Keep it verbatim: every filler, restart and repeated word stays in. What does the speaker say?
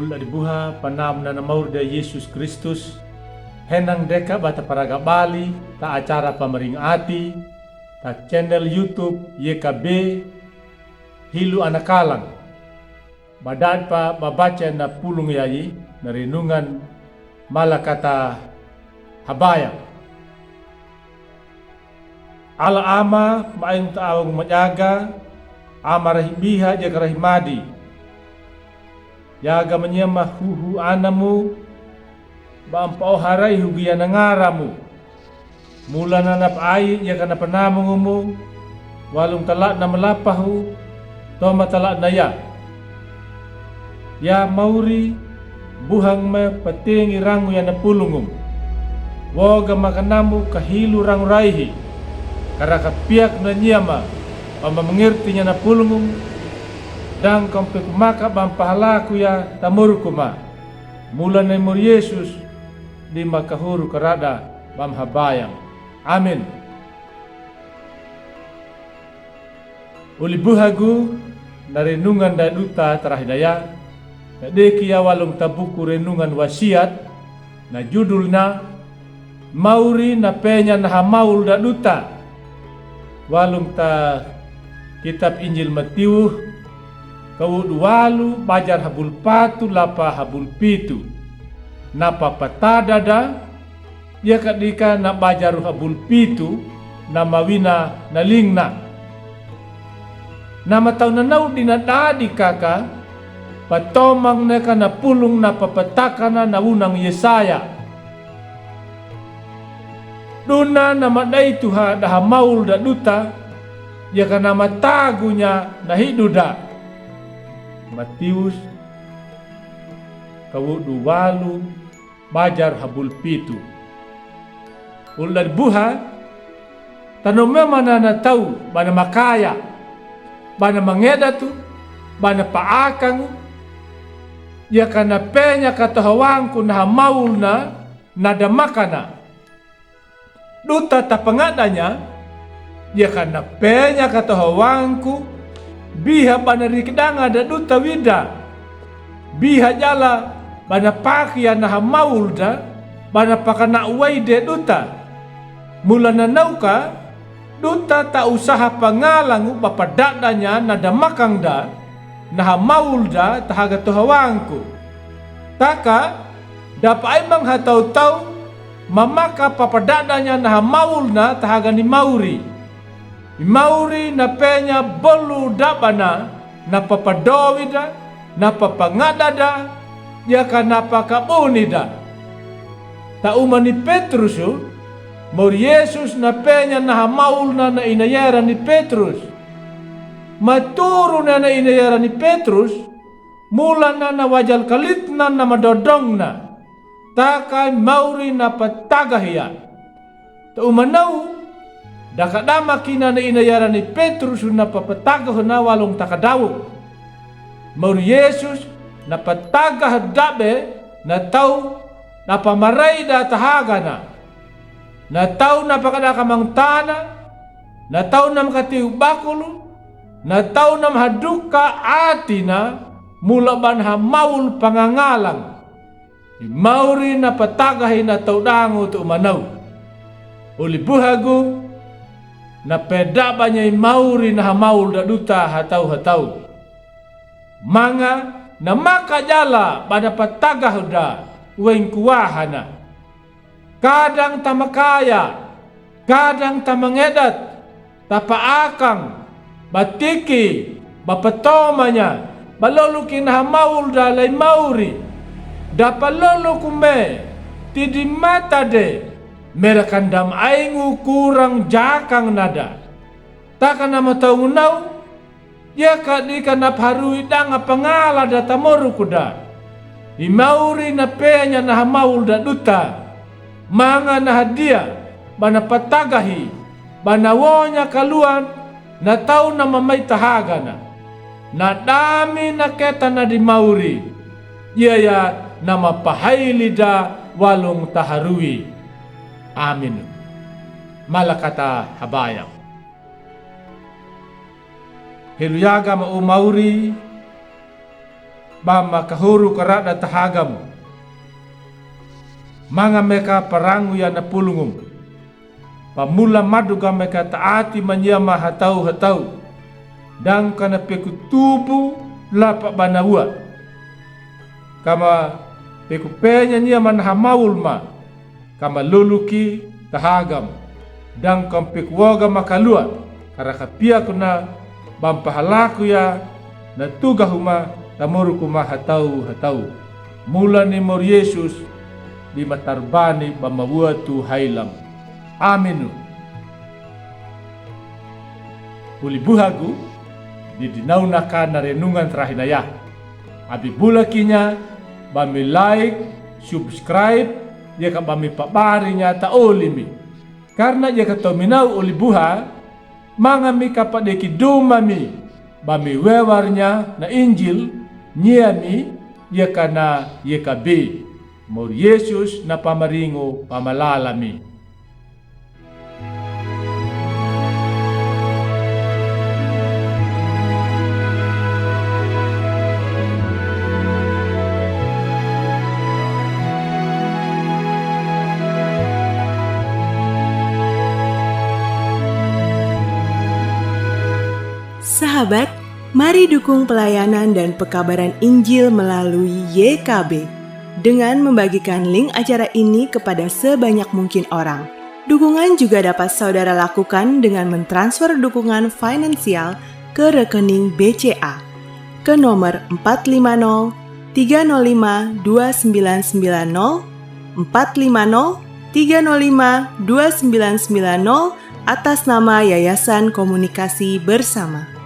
Odi buha panamna na mauri da Yesus Kristus. Henang deka ba ta paraga bali ta acara pamaring ati ta channel YouTube Y K B Hilu Anakalang. Ba da'di pa ba baca na pulung yayi na renungan Malakata Habayang. Alla Ama, ma'aing ta awa gu majaga, Ama rahi biha jaga rahi madi. Yaga manyema huhu anamu, ba ampa o harai hugi yana ngaramu. Mulana na pa'ai yaka na panamungumu, walung tala'na malapahu, toma tala'na ya. Ya mauri, buhang me patingi rangu yana pulungum. Woga makanamu kahilu rangu raihi. Karaka piak na nyema, pamamangirti nyana pulungum, dang kompe kumaka bampa halaku ya tamurukuma. Mulana i mauri Yesus, di makahuru karada bam habayang. Amin. Uli buhagu na renungan da duta tarahi daya, na deki ya walung ta buku renungan Wasiat, na judulna Mauri na penya na hamaul da duta. Walung ta kitab Injil Matius, kawudu walu bajar habul patu lapa habul pitu. Na papatada da, yaka dika na bajaru habul pitu, na mawina na lingna. Na matau na naudi na dadi kaka, patomang neka na pulung na papatakana na wunang Yesaya. Duna na madai tuha da hamaul da duta, yaka na matagu nya na hidu da. Matius, kawudu walu, bajar habul pitu. Ul da buha, tano memana na tau, bana makaya, bana mangedatu, bana paakangu, yaka na penya katohawangku na hamaul na, na damakana. Duta tapangadanya, yaka na penya katohawangku, biha bana rikidanga da duta wida. Biha jala bana pakiya na hamaul da, bana pakana uwai de duta. Mulana nauka, duta ta usaha pangalangu ba padadanya na damakang da, na hamaul da tahaga tohawangku. Taka, da paimang hatau-tau, mamaka papadadanya na hamaul na tahaga ni mauri. I mauri na penya bolu da bana, na papadowi da, na papangada da, yaka na pakabuni da. Ta uma ni Petrusu, mauri Yesus na penya na hamaul na na inayera ni Petrus. Maturu na na inayera ni Petrus, mulana na wajal kalitna na madodongna. Taka i mauri na patagahiya. Ta uma nau, da kadama kina na inayara ni Petrus na papatagah na walung takadawu. Mauri Yesus na patagah dabe na tau na pamarai da tahagana. Na tau na pakadaka mangtana, na tau na makatiyu bakulu, na tau na mahaduka atina, mula bana hamaul pangangalang. I mauri na patagahi na tau dangu tu uma nau. Uli buhagu, na pedabanya i mauri na hamaul da duta hatau-hatau. Manga na maka jala bana patagah da wengkuwahana. Kadang tamakaya, kadang tamangedat, tapaakang, batiki, bapatomanya, baloluki na hamaul da lai mauri. Da paloluku me, tidi mata de, mera kandam aingu kurang jakang nada. Taka na mataungu nau, yaka dika na paharui danga pangala da tamoruku da. I mauri na penya na hamaul da duta. Manga na hadiya, bana patagahi, bana wonya kaluan, na tau na mamai tahagana. Na dami na ketana di mauri. Iyaya na mapahaili da walung taharui. Amin. Malakata habayang. Helu yaga ma u mauri, Ba ma kahoro ka raɗa tahaga mu. Manga meka parangu ya na pulungu mu. Ba mula madu ga meka taati mania ma hatau-hatau. Dang kana peku tubu lapa bana ua. Kama peku penya nia mana hamawul ma. Kama luluki tahaga mu. Dang kam peku woga ma kalua. Kara kapia kuna bam pahalaku ya na tuga huma tamoru kuma hatau-hatau. Mula ni mor Yesus di matarbani bama watu hailam. Aminu. Uli buhagu di dinauna ka na renungan rahina ya. Abi bula kinya bami like, subscribe, yeka bami pabari nya ta oli mi. Karna yeka tominau uli buha, manga mi kapadeki duma mi, bami wewar nya na Injil, nyia mi, yeka na yeka be. Mor Yesus na pamaringo pamalala mi. Sahabat, mari dukung pelayanan dan pekabaran Injil melalui Y K B dengan membagikan link acara ini kepada sebanyak mungkin orang. Dukungan juga dapat saudara lakukan dengan mentransfer dukungan finansial ke rekening B C A ke nomor empat lima nol tiga nol lima dua sembilan sembilan nol, empat lima nol tiga nol lima dua sembilan sembilan nol, atas nama Yayasan Komunikasi Bersama.